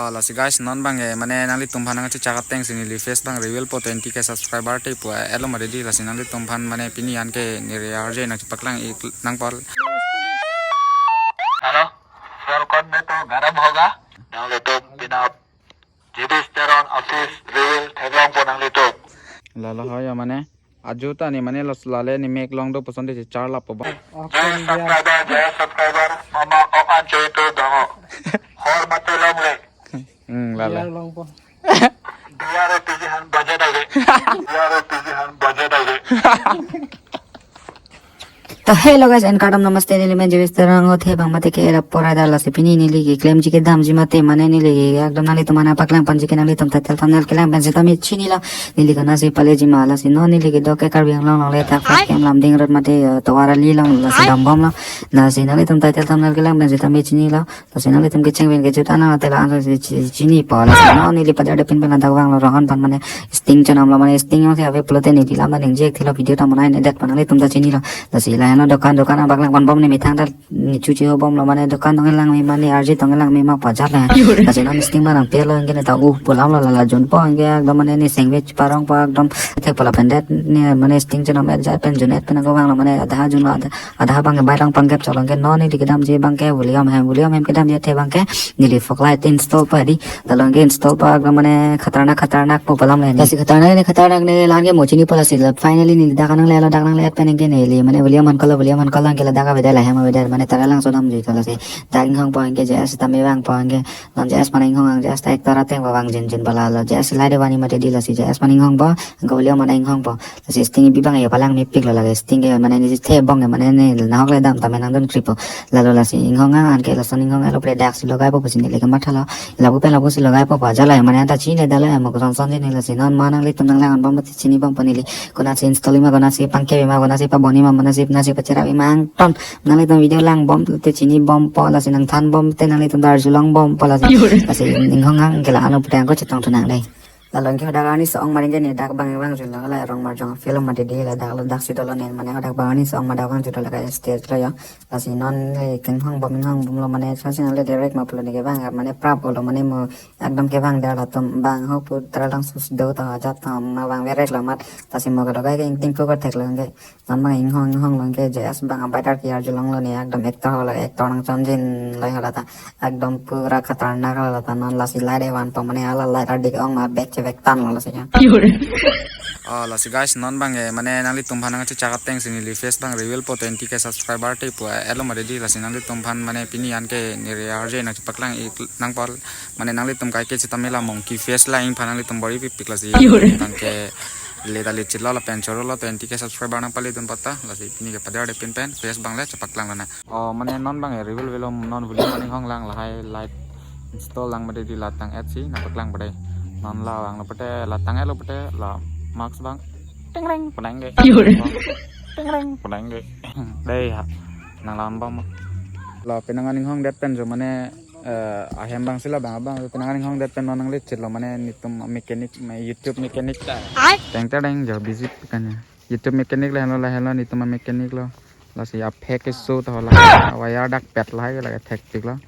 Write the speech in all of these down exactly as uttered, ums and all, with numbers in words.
Oh, lasi guys, non bang eh, mane nanglitum aphan nangchechak ateng si neli face bang reveal po, twenty K subscriber te pu eh, elo mare di, lasi nanglitum aphan mane pini an ke neli R J nangchepaklang ik nangpal. Hello, sir, कौन है तो गरम होगा? Nanglitum pinap Jitesh Teron a face reveal theklongpo nanglitum. Lalo ho ya mane. Ajo ta ni mane los lale ni mek long do puson de char lap po ba. Jai subscriber, jai subscriber, mama o an choi to dong. Hor mate longle. Hmm, lale. Biar long po. Biar P G han budget age. Biar P G han budget age. To hello guys, and kardom namaste, neli men Jitesh Teron, othe bang mate ke era pora da, lasi pini neli keklemji kedamji mate mane neli ke ekdom nanglitum aphan paklang ponji ke, nanglitum title thumbnail kelang pen sitame chinilo. Neli konatsi paleji ma, lasi non neli kedo ke Karbi Anglong along le ta first time Lumding Road mate, eh, Tovar Ali along lasi dambomlo. Lasi nanglitum title thumbnail kelang pen sitame chinilo. Lasi nanglitum kecheng pen kejut ana tela ansa si chi-, chinipo. Lasi non neli pajar de pin pen ladak vanglo, Rohan aphan mane sting chonamlo, mane sting yong si ave pulote neli lam ningje thilo, video ta monai ne det pu nanglitum ta chinilo. Lasi lahenlo dokan dokan abaklang ponbom ne methang ta ni chuchi ho bomlo, mane dokan tong lang me mane R J tong lang me ma pajar le. Lasi non sting ma nangpelo anke ne ta uh pulamlo, lala junpo anke ekdom mane ne sengve parongpo ekdom thek pala pen det ne mane sting chonam et jat pen jun et pen ako vanglo, mane adha junlo, adha adha bang ke bairang pangkep cholong ke non neli kedamji bang ke volume hem, volume hem kedamji athe bang ke neli fog light install pa di, lalong ke install pa ekdom mane khatarnak khatarnak po palam le. Lasi khatarnak ne khatarnak ne lang ke mo chinipo, lasi la finally neli dak nanglelo, dak nangle pen ke neli mane volume han kolo, volume han kolo ke ladak avedet, lahem avedet mane Taralangso damji ko, lasi dak inghongpo anke J S tame vangpo anke non J S mane inghong ang, J S ta actor ateng vang jin jin pala lo, J S lai de vani mate di, lasi J S mane inghongpo anke volume mane inghongpo. Lasi sting bi bang ya palang mepiklo, lake sting ke mane ne the bong ke mane ne nahok le dam tame nangdun kripo. Lalo lasi inghong ang anke lason inghong elo pre daksi logaipo pusi neli ke mathalo. Lapu pen lapusi logaipo pa jalo ya mane anta chini dalo ya mo koson son chini, lasi non ma nanglitum nanglang ponbom te chinibompo neli. Konatsi install ma, konatsi pangkep ma, konatsi pabon ma, konatsi nasi pacherap ma angton. Nanglitum video langbom te chinibompo, lasi nangthanbom te nanglitum ta arjulongbompo, lasi. Lasi inghong ang ke la ano pute angko chetong thunang dei. Lalo anke hadak arni so-ong mari anke ne dak bang vang julo, la Rongmarjong film mate di, ladak lo daksi dolo ne mane hadak bang arni so-ong ma dak vang julo, lake stage lo yo. Lasi non le kenghongbom inghongbomlo mane sa si nangle direct ma pulo ne ke bang mane prap lo mane mo ekdom ke bang der latum bang ho pu Taralangso do ta ajat ta ma bang verek lo mat, lasi mo ke logai ke ingting ko ko thek lo anke. Non bang inghong inghonglo anke J S bang abaitar ke arjulonglo ne, ekdom actor holo, actor nangchonjin lo hala ta. Ekdom pura khatarnak lo ta, non lasi light evan pa mane hala light adik ong ma bek chevek tan lo lasi ya. Oh, lasi guys, non bang eh, mane nanglitum aphan nangchechak ateng si neli face bang reveal po, twenty K subscriber te pu eh, elo mare di, lasi nanglitum aphan mane pini an ke neli R J nangchepaklang ik nangpal, mane nanglitum kai ke sitame la monkey face la ingphan nanglitum bor-i pipik, lasi tang ke le dali chilo lapen chorolo twenty K subscriber nangpalidun pata, lasi pini ke pajar de pin pen face bang le chepaklang lana. Oh, mane non bang eh, reveal velo, non volume mane inghong lang, lahai light install lang mate di, la tang et si nangpaklang pade. Non la vanglo pute, la tang etlo pute, la mask bang ting reng penang ke. Ting reng penang ke. Dei ha. Nanglang bom. La penang an inghong det pen jo mane, eh, ahem bang sila bang abang penang an inghong det pen non nangle chitlo mane netum mechanic, me YouTube mechanic ta. Teng ta deng jo busy kan ya. YouTube mechanic lahenlo, lahenlo netum mechanic lo. Lasi aphek keso ta hola wire dak pet lahai lake thekpiklo.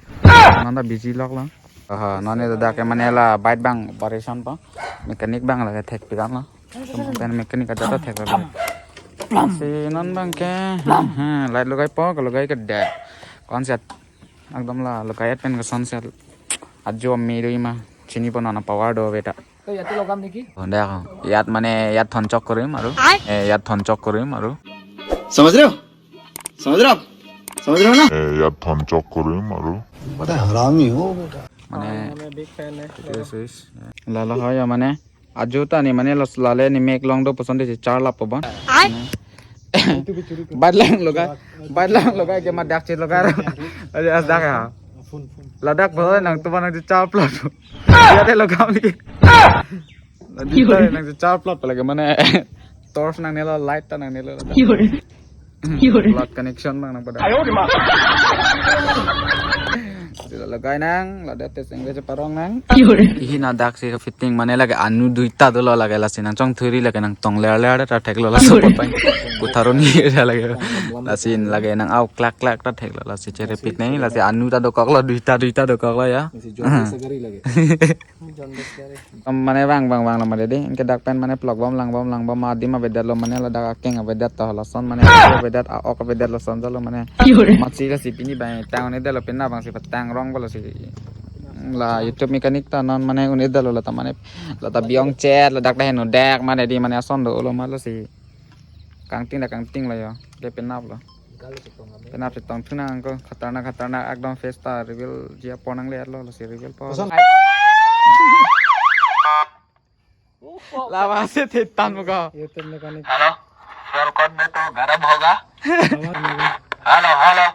Non ta busy loklo. Aha, non ne dak ke mane la bike bang operation po. Mechanic bang lake thekpik anlo. Tum pen mechanic aja ta theklo. Lasi non bang ke, ha, light logaipo, ke logai ke de. Konsert. Ekdom la logai pen ke sunset. Ajo me do ima. Chinipo non power do beta. তো ইয়াতে লগাম নেকি? Honda ko. Yat mane yat thon chok korim aru. Eh, yat thon chok korim aru. समझ रहे हो? समझ रहे हो आप? समझ रहे हो ना? Eh, yat thon chok korim aru. बड़ा हरामी हो बेटा। Mane, मैं बिग फैन है। Lalo ho ya mane. Ajo ta ni mane los lale ni mek long do puson de char lap po ban. Bait lang logai, bait lang logai ke ma dak chit logai ro. Aja as dak ya. Ladak bhai nangtum aphan nangchechar plot. Ya de logam ni. Ladak ta nangchechar plot pala ke mane torch nangnelo, light ta nangnelo. Blood connection bang nangpada. Lagai nang, ladak tes engage parong nang. Ihin adak si fitting mane lake anu duita dolo lake lasi nangchongthuri lake nangtong ler ler ta theklo laso potang. Putharo ni lake. Lasi lake nang au klak klak ta theklo lasi cherepik nang lasi anu ta dokoklo duita duita dokoklo ya. Mane bang bang bang lo mane dei. Anke dak pen mane plok bom lang bom lang bom adim avedetlo mane ladak akeng avedetlo lason mane avedetlo ok avedetlo lason jalo mane. Matsi lasi pini bang tang ne detlo pen na bang si patang rong bolo si. La YouTube mechanic ta non mane un-edetlo lata mane lata biong chet ladak ta heno dek mane dei mane ason dolo ma lasi. Kangting da kangting lo yo. Ke penap lo. Penap si tong thunang ko khatarnak khatarnak ekdom face ta reveal ji apor nangletlo lasi reveal po. Lama se thetan mo ko. YouTube mechanic. Hello, sir, कौन में तो गरम होगा? Hello, hello.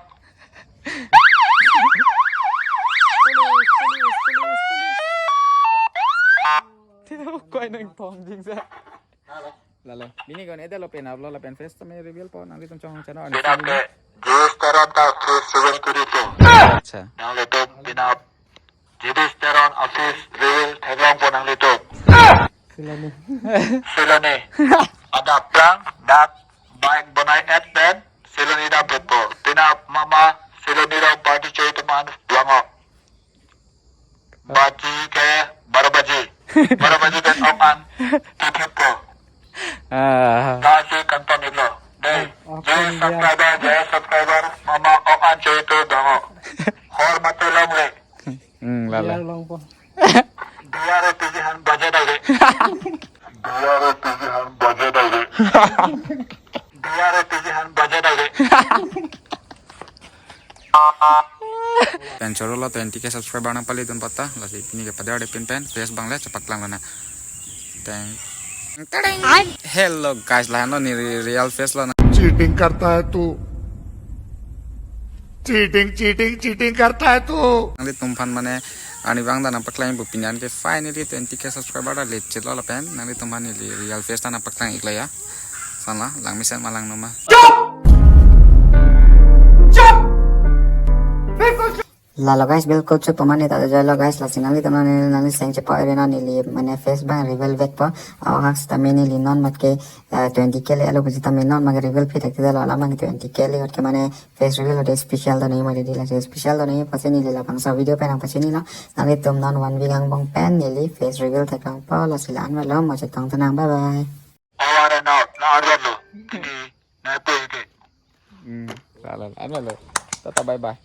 Koi nangtong jingsa. Lalo. Bini kon edetlo penaplo lapen face tame reveal po nanglitum chong channel. Penap ke Jis Teron ta face reveal kuri tu. Acha. Nanglitum penap Jis Teron a face reveal theklong po nanglitum. Siloni. Siloni. Adap prang dak bike bonai et pen Siloni dam po. Penap mama Siloni dam party choi teman lango. Baji ke baro baji. Baro baji pen ok an titip po. Ah. Nasi kanton ilo. Dei. Jai subscriber, jai subscriber. Mama ok an choi tu dongo. Hor mate long le. Hmm, lala. Biar long po. Biar tu jihan baja dai le. Biar tu jihan baja dai le. Biar tu jihan baja dai le. Pen choro lo twenty K subscriber nangpali dun patta lasi pini ke padar de pin pen face bang le chepaklang lana. Teng. Hello guys, lahan lo ni re- real face lo na. Cheating करता है तू। Cheating cheating cheating करता है तू। Nanglitum aphan mane arnivang ta nangpaklang pu pini an ke finally twenty K subscriber ta lip chit lo lapen nanglitum aphan neli real face ta nangpaklang iklo ya. Sanla langmesen ma langnoma. Lalo guys, bilkul chup pamane ta jalo guys, lasi nanglitum nangli seng chepa ere na neli mane face bang reveal vek po. Awang hak sitame neli non mat ke eh, twenty K le alo pu sitame non mat ke reveal phi thek tilo alam ke twenty K le ot ke mane face reveal ot special do nai mane dei lasi special do nai pasi neli labangso video pen nangpachini lo. Nanglitum non one week angbong pen neli face reveal theklong po lasi la-an lo mo chetong thunang bye bye. Over and out. Na arlo. Tini na pe ke. Hmm, lala, ano lo. Tata bye bye.